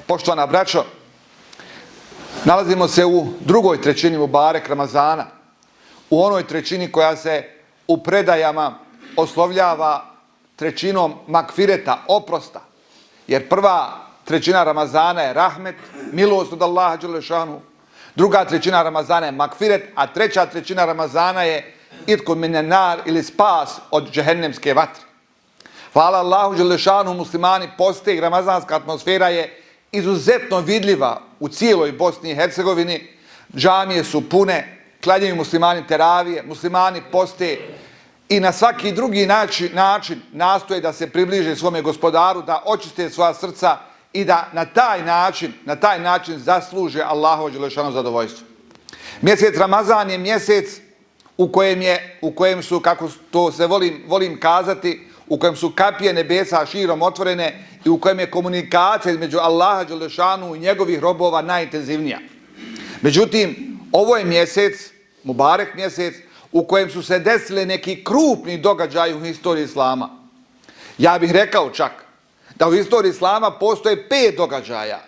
Poštovana braćo, nalazimo se u drugoj trećini Mubarek Ramazana, u onoj trećini koja se u predajama oslovljava trećinom makfireta, oprosta. Jer prva trećina Ramazana je rahmet, milost od Allaha dželešanu, druga trećina Ramazana je makfiret, a treća trećina Ramazana je itkun minen nar ili spas od džehennemske vatre. Hvala Allahu dželešanu, muslimani poste i ramazanska atmosfera je izuzetno vidljiva u cijeloj Bosni i Hercegovini. Džamije su pune, klanjaju muslimani teravije, muslimani poste i na svaki drugi način nastoje da se približe svome gospodaru, da očiste svoja srca i da na taj način zasluže Allahovo dželešanu zadovoljstvo. Mjesec Ramazan je mjesec u kojem su, kako to se volim kazati, u kojem su kapije nebesa širom otvorene i u kojem je komunikacija između Allaha dželešanu i njegovih robova najintenzivnija. Međutim, ovo je mjesec, Mubarek mjesec, u kojem su se desile neki krupni događaji u historiji Islama. Ja bih rekao čak da u historiji Islama postoje 5 događaja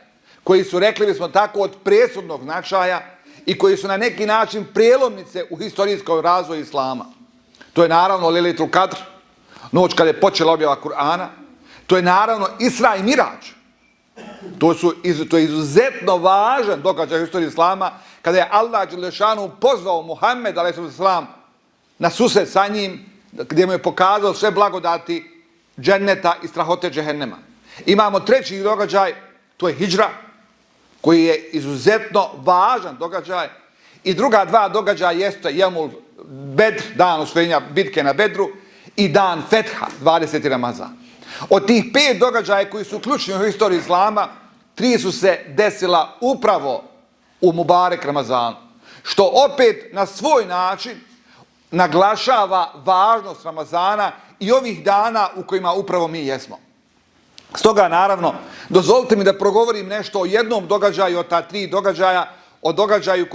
koji su, rekli bismo tako, od presudnog značaja i koji su na neki način prijelomnice u historijskom razvoju Islama. To je naravno Lejletul Kadr, noć kada je počela objava Kur'ana. To je naravno Isra i Mirađ. To je izuzetno važan događaj u historiji Islama, kada je Allah dželešanu pozvao Muhammed a.s. na susret sa njim, gdje mu je pokazao sve blagodati dženneta i strahote džehennema. Imamo treći događaj, to je Hidžra, koji je izuzetno važan događaj. I druga dva događaja jeste Jemul Bedr, dan osvojenja bitke na Bedru, i dan Fetha, 20. Ramazan. Od tih 5 događaja koji su ključni u historiji Islama, 3 su se desila upravo u Mubarek Ramazanu, što opet na svoj način naglašava važnost Ramazana i ovih dana u kojima upravo mi jesmo. Stoga, naravno, dozvolite mi da progovorim nešto o jednom događaju od ta 3 događaja, o događaju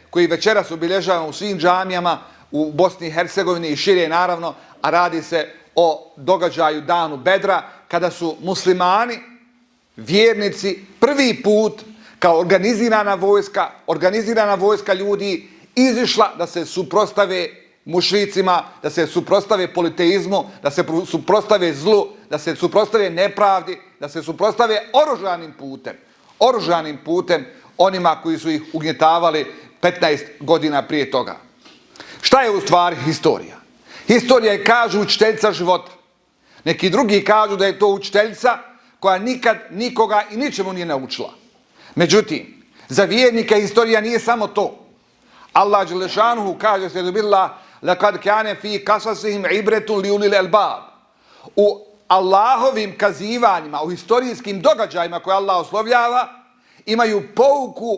koji večeras obilježavamo u svim džamijama u Bosni i Hercegovini i šire, naravno, a radi se o događaju danu Bedra, kada su muslimani, vjernici, prvi put kao organizirana vojska ljudi izišla da se suprotstave mušricima, da se suprotstave politeizmu, da se suprotstave zlu, da se suprotstave nepravdi, da se suprotstave oružanim putem onima koji su ih ugnjetavali 15 godina prije toga. Šta je u stvari historija? Historija je, kažu, učiteljica života. Neki drugi kažu da je to učiteljica koja nikad nikoga i ničemu nije naučila. Međutim, za vjernike historija nije samo to. Allah dželešanuhu kaže se billah laqad kana fi qasasihim ibratun li ulil albab. U Allahovim kazivanjima, u historijskim događajima koje Allah oslovljava, imaju pouku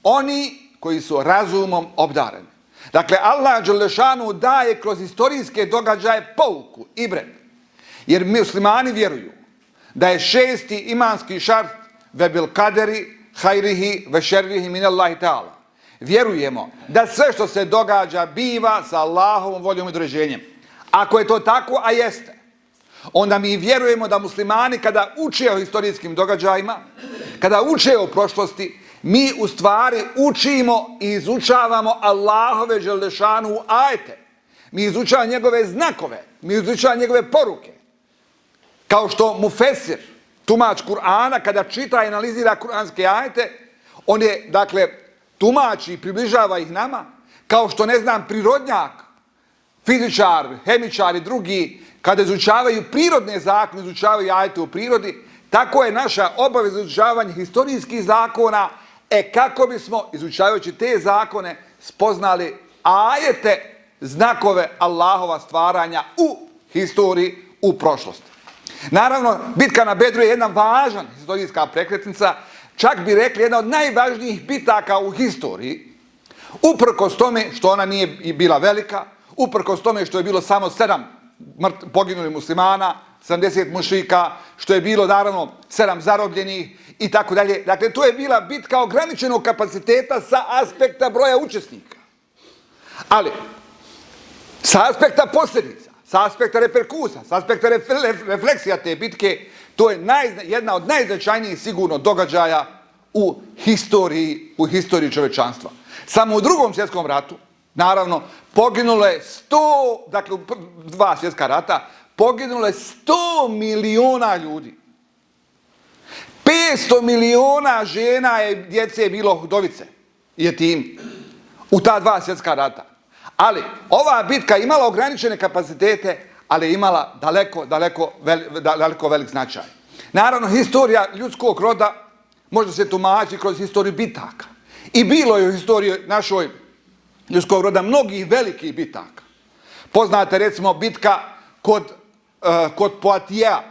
oni koji su razumom obdareni. Dakle, Allah dželešanu daje kroz historijske događaje pouku, ibret. Jer muslimani vjeruju da je 6. imanski šart ve bil kaderi hajrihi ve šerrihi min Allahi ta'ala. Vjerujemo da sve što se događa biva sa Allahovom voljom i određenjem. Ako je to tako, a jeste, onda mi vjerujemo da muslimani kada uče o historijskim događajima, kada uče o prošlosti, mi u stvari učimo i izučavamo Allahove dželešanu ajete. Mi izučavamo njegove znakove, mi izučavamo njegove poruke. Kao što mufesir, tumač Kur'ana, kada čita i analizira kuranske ajete, on je, dakle, tumači i približava ih nama, kao što, prirodnjak, fizičar, hemičar i drugi, kada izučavaju prirodne zakone, izučavaju ajete u prirodi, tako je naša obaveza izučavanja historijskih zakona, kako bismo, izučavajući te zakone, spoznali ajete, znakove Allahova stvaranja u historiji, u prošlosti. Naravno, bitka na Bedru je jedna važna historijska prekretnica, čak bi rekli jedna od najvažnijih bitaka u historiji, uprkos tome što ona nije bila velika, uprkos tome što je bilo samo 7 poginulih muslimana, 70 mušrika, što je bilo naravno 7 zarobljenih i tako dalje. Dakle, to je bila bitka ograničenog kapaciteta sa aspekta broja učesnika. Ali, sa aspekta posljedica, sa aspekta reperkusa, sa aspekta refleksija te bitke, to je jedna od najznačajnijih sigurno događaja u historiji čovečanstva. Samo u Drugom svjetskom ratu, naravno, poginulo je 100, dakle u dva svjetska rata, poginulo je 100 miliona ljudi. 500 miliona žena je djece bilo hudovice i jetimi u ta dva svjetska rata. Ali ova bitka imala ograničene kapacitete, ali je imala daleko velik značaj. Naravno, historija ljudskog roda može se tumačiti kroz historiju bitaka. I bilo je u historiji našoj ljudskog roda mnogih velikih bitaka. Poznate recimo bitka kod Poitiers,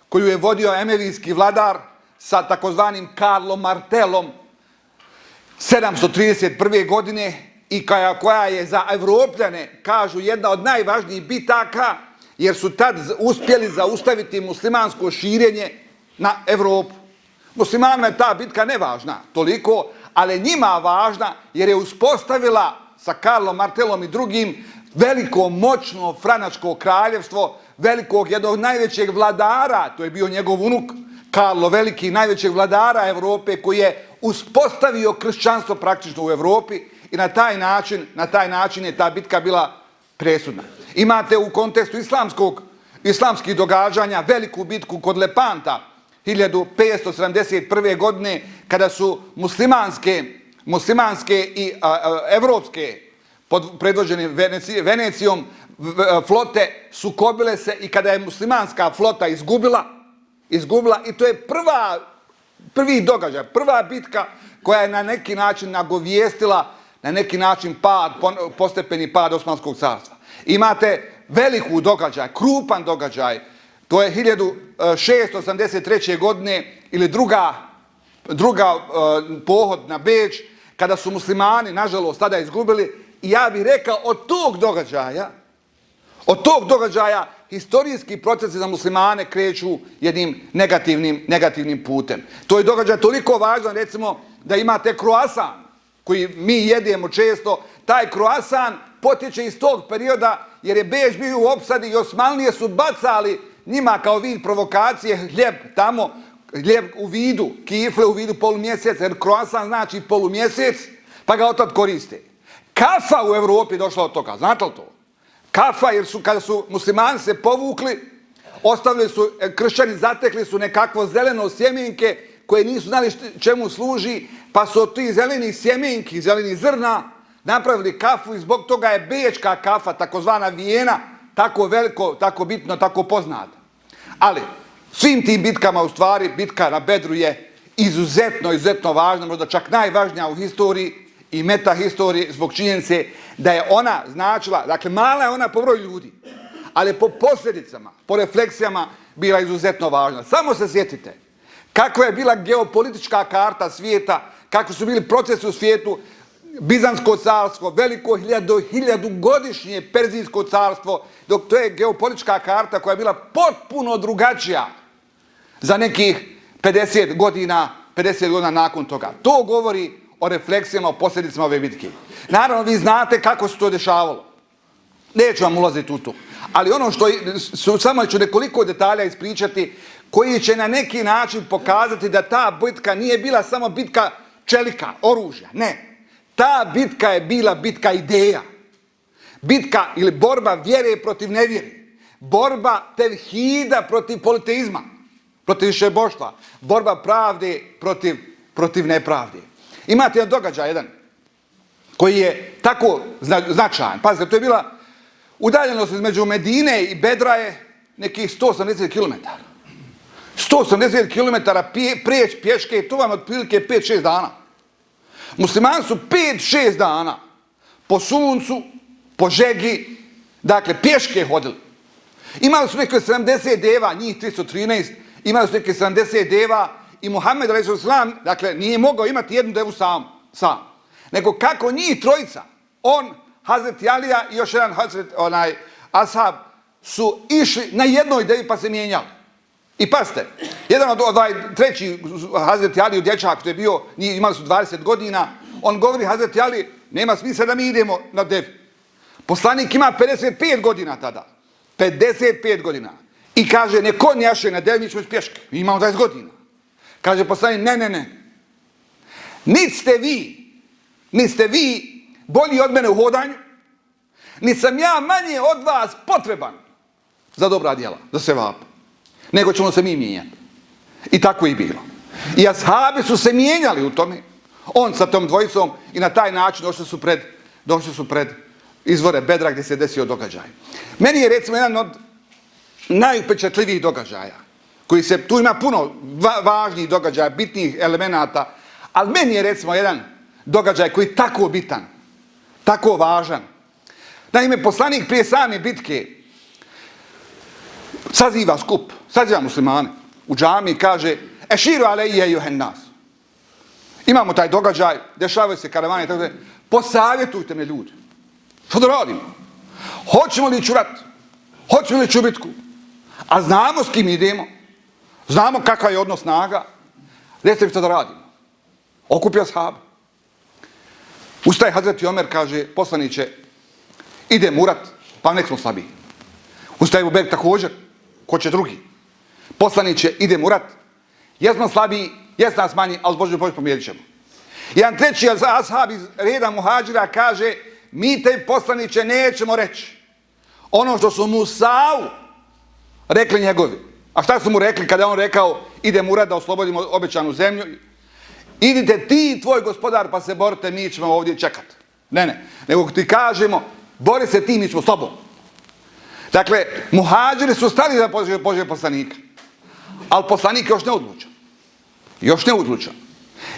koju je vodio emevijski vladar sa takozvanim Karlom Martelom 731. godine i koja je za Evropljane, kažu, jedna od najvažnijih bitaka, jer su tad uspjeli zaustaviti muslimansko širenje na Evropu. Muslimanima je ta bitka nevažna toliko, ali njima važna jer je uspostavila sa Karlom Martelom i drugim veliko, moćno franačko kraljevstvo, velikog, jednog najvećeg vladara, to je bio njegov unuk, Karlo Veliki, najvećeg vladara Evrope, koji je uspostavio kršćanstvo praktično u Evropi i na taj način je ta bitka bila presudna. Imate u kontekstu islamskih događanja veliku bitku kod Lepanta 1571. godine, kada su muslimanske i evropske, predvođene Venecijom, flote sukobile se i kada je muslimanska flota izgubila i to je prvi događaj, prva bitka koja je na neki način nagovijestila na neki način postepeni pad Osmanskog carstva. Imate veliku događaj, krupan događaj, to je 1683. godine ili druga pohod na Beč, kada su muslimani, nažalost, tada izgubili. I ja bih rekao, od tog događaja historijski procesi za muslimane kreću jednim negativnim putem. To je događaj toliko važan, recimo, da imate kroasan, koji mi jedemo često. Taj kroasan potječe iz tog perioda, jer je Beč bio u opsadi i Osmanlije su bacali njima kao vid provokacije hljeb tamo, hljeb u vidu kifle, u vidu polumjeseca, jer kroasan znači polumjesec, pa ga otad koriste. Kafa u Evropi je došla od toga, znate li to? Kafa, jer kada su muslimani se povukli, ostavili su, kršćani zatekli su nekakvo zeleno sjemenke koje nisu znali čemu služi, pa su od tih zelenih sjemenki, zelenih zrna, napravili kafu i zbog toga je bečka kafa, takozvana Vijena, tako veliko, tako bitno, tako poznata. Ali svim tim bitkama, u stvari, bitka na Bedru je izuzetno važna, možda čak najvažnija u historiji i metahistoriji, zbog činjenice da je ona značila, dakle mala je ona po broju ljudi, ali po posljedicama, po refleksijama bila izuzetno važna. Samo se sjetite kakva je bila geopolitička karta svijeta, kako su bili procesi u svijetu, Bizansko carstvo, veliko hiljadugodišnje Perzijsko carstvo, dok to je geopolitička karta koja je bila potpuno drugačija za nekih 50 godina nakon toga. To govori o refleksijama, o posljedicama ove bitke. Naravno, vi znate kako se to dešavalo. Neću vam ulaziti u to. Ali ono što, samo ću nekoliko detalja ispričati, koji će na neki način pokazati da ta bitka nije bila samo bitka čelika, oružja. Ne. Ta bitka je bila bitka ideja. Bitka ili borba vjere protiv nevjere. Borba tevhida protiv politeizma, protiv višeboštva. Borba pravde protiv nepravde. Imate jedan događaj, koji je tako značajan. Pazite, to je bila udaljenost između Medine i Bedra je nekih 180 km. 180 km prijeći pješke, to vam otprilike 5-6 dana. Muslimani su 5-6 dana po suncu, po žegi, dakle pješke hodili. Imali su neke 70 deva, njih 313, imali su neke 70 deva i Muhammed a.s. dakle nije mogao imati jednu devu sam. Nego kako njih trojica, on, Hazreti Alija i još jedan ashab su išli na jednoj devi pa se mijenjali. I pazite, jedan od treći Hazreti Aliju dječak što je bio, imali su 20 godina, on govori Hazreti Ali, nema smisla da mi idemo na devi. Poslanik ima 55 godina tada. 55 godina. I kaže, ne konjaše na devi, mi ćemo pješke. Mi imamo 20 godina. Kaže poslanik, ne. Niti ste vi bolji od mene u hodanju, niti sam ja manje od vas potreban za dobra djela, za sevap, nego ćemo se mi mijenjati. I tako je bilo. I ashabi su se mijenjali u tome, on sa tom dvojicom, i na taj način došli su pred izvore Bedra gdje se desio događaj. Meni je recimo jedan od najupečatljivijih događaja, tu ima puno važnijih događaja, bitnih elemenata, ali meni je recimo jedan događaj koji je tako bitan, tako važan. Naime, poslanik prije same bitke saziva skup, saziva muslimane u džami i kaže: Eširu alejje juhen nas. Imamo taj događaj, dešavaju se karavane i tako da. Posavjetujte me ljudi. Što da radimo? Hoćemo li ići u rat? Hoćemo li ići u bitku? A znamo s kim idemo. Znamo kakav je odnos snaga. Recite mi što da radimo. Okupio ashaba. Ustaje Hazreti Omer, kaže: poslaniće, idemo u rat, pa nek smo slabiji. Ustaje Ebu Bekr također, ko će drugi. Poslaniće, idemo u rat. Jesmo slabiji, jes nas manji, ali s Božjom pomoći pobijedit ćemo. Jedan treći ashab iz reda muhađira kaže: mi te poslaniće nećemo reći ono što su Musau rekli njegovi. A šta su mu rekli kada je on rekao: idemo u rat da oslobodimo obećanu zemlju? Idite ti i tvoj gospodar pa se borite, mi ćemo ovdje čekati. Ne. Nego ti kažemo: bori se ti, mi ćemo s tobom. Dakle, muhađiri su stali za Božjeg poslanika. Ali poslanik još ne odlučan.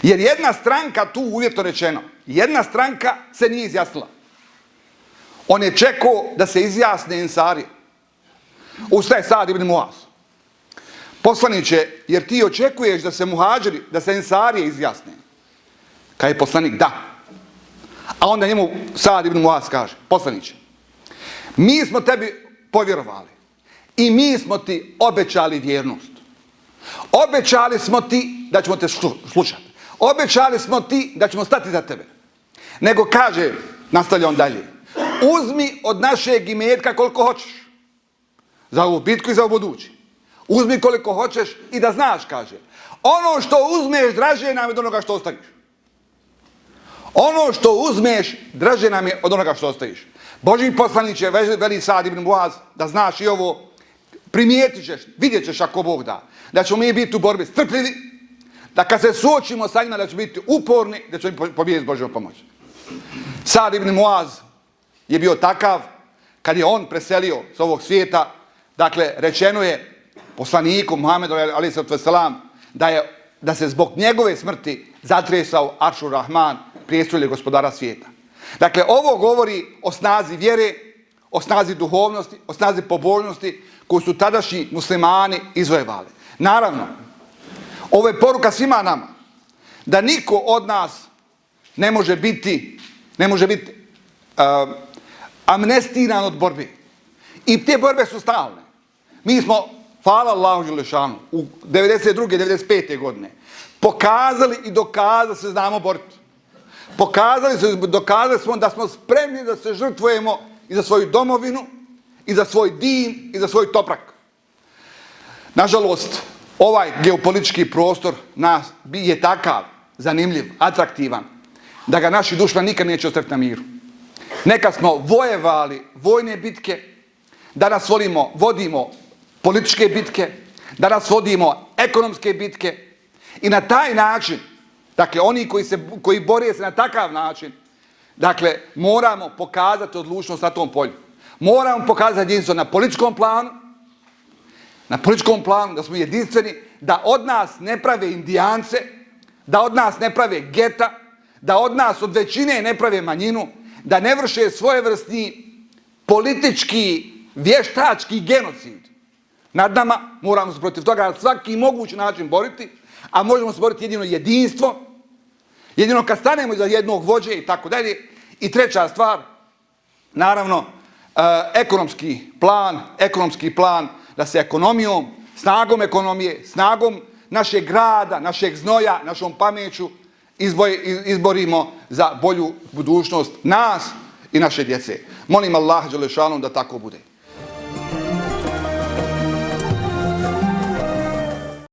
Jer jedna stranka tu, uvjetno rečeno, jedna stranka se nije izjasnila. On je čekao da se izjasne Ensari. Ustaje Sad ibn Muaz. Poslaniće, jer ti očekuješ da se muhađiri, da se Ensarije izjasne. Kad je poslanik, da. A onda njemu Sad ibn Muaz kaže: poslaniće, mi smo tebi povjerovali i mi smo ti obećali vjernost. Obećali smo ti da ćemo te slušati. Obećali smo ti da ćemo stati za tebe. Nego kaže, nastavlja on dalje: uzmi od našeg imetka koliko hoćeš. Za ovu bitku i za ovu budući. Uzmi koliko hoćeš i da znaš, kaže, ono što uzmeš draže nam je od onoga što ostaviš. Ono što uzmeš draže nam je od onoga što ostaviš. Božji poslaniće, veli Sad ibn Muaz, da znaš i ovo, primijetit ćeš, vidjet ćeš ako Bog da ćemo mi biti u borbi strpljivi, da kad se suočimo sa njima da ćemo biti uporni, da ćemo pobijediti s Božjom pomoći. Sad ibn Muaz je bio takav, kad je on preselio s ovog svijeta, dakle, rečeno je poslaniku Muhammedu alejhi selam da se zbog njegove smrti zatresao Aršur Rahman, prijestolje gospodara svijeta. Dakle, ovo govori o snazi vjere, o snazi duhovnosti, o snazi pobožnosti koju su tadašnji muslimani izvojevali. Naravno, ovo je poruka svima nama da niko od nas ne može biti amnestiran od borbi. I te borbe su stalne. Mi smo, hvala Allahu dželešanu, u 92. 95. godine pokazali i dokazali se znamo boriti. Dokazali smo da smo spremni da se žrtvujemo i za svoju domovinu, i za svoj din, i za svoj toprak. Nažalost, ovaj geopolitički prostor nas je takav, zanimljiv, atraktivan, da ga naši dušmani nikad neće ostaviti na miru. Nekad smo vojevali vojne bitke, danas vodimo političke bitke, danas vodimo ekonomske bitke i na taj način, dakle, oni koji bore se na takav način, dakle, moramo pokazati odlučnost na tom polju. Moramo pokazati jedinstvo na političkom planu, da smo jedinstveni, da od nas ne prave indijance, da od nas ne prave geta, da od nas od većine ne prave manjinu, da ne vrše svojevrsni politički, vještački genocid. Nad nama moramo se protiv toga na svaki mogući način boriti, a možemo se boriti jedino jedinstvo, jedino kad stanemo iza jednog vođe i tako dalje. I treća stvar, naravno, ekonomski plan da se ekonomijom, snagom ekonomije, snagom našeg rada, našeg znoja, našom pameću izborimo za bolju budućnost nas i naše djece. Molim Allah dželešanu da tako bude.